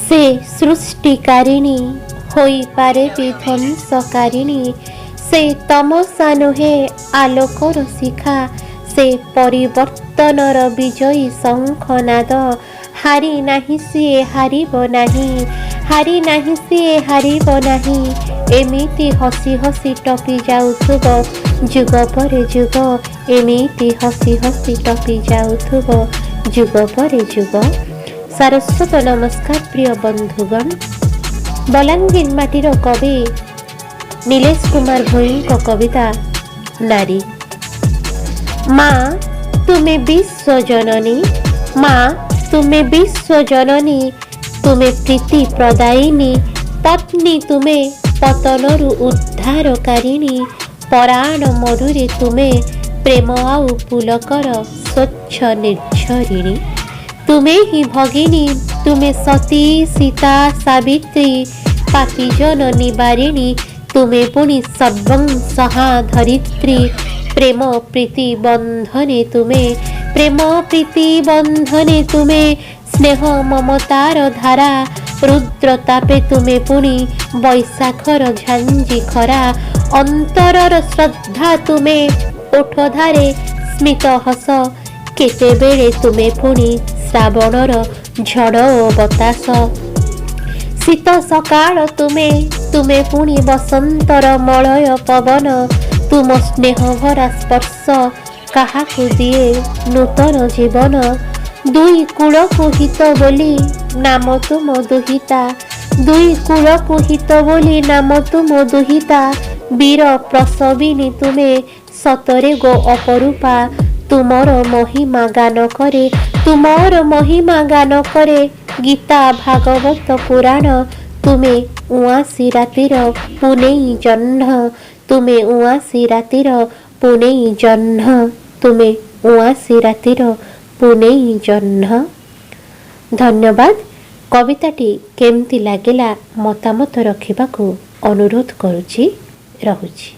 ସେ ସୃଷ୍ଟିକାରିଣୀ, ହୋଇପାରେ ବିଧ୍ୱଂସକାରିଣୀ। ସେ ତମସା ନୁହେଁ, ଆଲୋକର ଶିଖା। ସେ ପରିବର୍ତ୍ତନର ବିଜୟୀ ଶଙ୍ଖନାଦ। ହାରି ନାହିଁ ସିଏ, ହାରିବ ନାହିଁ। ହାରି ନାହିଁ ସିଏ, ହାରିବ ନାହିଁ। ଏମିତି ହସି ହସି ଟପି ଯାଉଥିବ ଯୁଗ ପରେ ଯୁଗ। ଏମିତି ହସି ହସି ଟପି ଯାଉଥିବ ଯୁଗ ପରେ ଯୁଗ। ସାରସ୍ୱତ ନମସ୍କାର ପ୍ରିୟ ବନ୍ଧୁଗଣ। ବଲାଙ୍ଗୀର ମାଟିର କବି ନିଲେଶ କୁମାର ଭୋଇଙ୍କ କବିତା ନାରୀ। ମା ତୁମେ ବିଶ୍ୱ ଜନନୀ, ମା ତୁମେ ବିଶ୍ୱ ଜନନୀ, ତୁମେ ପ୍ରୀତି ପ୍ରଦାୟିନୀ। ପତ୍ନୀ ତୁମେ ପତନରୁ ଉଦ୍ଧାରକାରିଣୀ। ପରାଣ ମରୁରେ ତୁମେ ପ୍ରେମ ଆଉ ପୁଲକର ସ୍ୱଚ୍ଛ ନିର୍ଝରିଣୀ। ତୁମେ ହିଁ ଭଗିନୀ, ତୁମେ ସତୀ, ସୀତା, ସାବିତ୍ରୀ, ପାପୀ ଜନ ନିବାରିଣୀ। ତୁମେ ପୁଣି ସର୍ବଂ ସହା ଧରିତ୍ରୀ। ପ୍ରେମ ପ୍ରୀତି ବନ୍ଧନେ ତୁମେ, ପ୍ରେମ ପ୍ରୀତି ବନ୍ଧନେ ତୁମେ ସ୍ନେହ ମମତାର ଧାରା। ରୁଦ୍ର ତାପେ ତୁମେ ପୁଣି ବୈଶାଖର ଝାଞ୍ଜି ଖରା। ଅନ୍ତରର ଶ୍ରଦ୍ଧା ତୁମେ, ଓଠ ଧାରେ ସ୍ମିତ ହସ। କେତେବେଳେ ତୁମେ ପୁଣି ଶ୍ରାବଣର ଝଡ଼ ଓ ବତାସ। ଶୀତ ସକାଳ ତୁମେ, ତୁମେ ପୁଣି ବସନ୍ତର ମଳୟ ପବନ। ତୁମ ସ୍ନେହ ଭରା ସ୍ପର୍ଶ କାହାକୁ ଦିଏ ନୂତନ ଜୀବନ। ଦୁଇ କୂଳକୁ ହିତ ବୋଲି ନାମ ତୁମ ଦୁହିତା। ଦୁଇ କୂଳକୁ ହିତ ବୋଲି ନାମ ତୁମ ଦୁହିତା। ବୀର ପ୍ରସବିନୀ ତୁମେ ସତରେ ଗୋ ଅପରୂପା। ତୁମର ମହିମା ଗାନ କରେ, ତୁମର ମହିମା ଗାନ କରେ ଗୀତା, ଭାଗବତ, ପୁରାଣ। ତୁମେ ଉଆଁସି ରାତିର ପୁନେଇ ଜହ୍ନ। ତୁମେ ଉଆଁସି ରାତିର ପୁନେଇ ଜହ୍ନ। ତୁମେ ଉଆଁସି ରାତିର ପୁନେଇ ଜହ୍ନ। ଧନ୍ୟବାଦ। କବିତାଟି କେମିତି ଲାଗିଲା ମତାମତ ରଖିବାକୁ ଅନୁରୋଧ କରୁଛି। ରହୁଛି।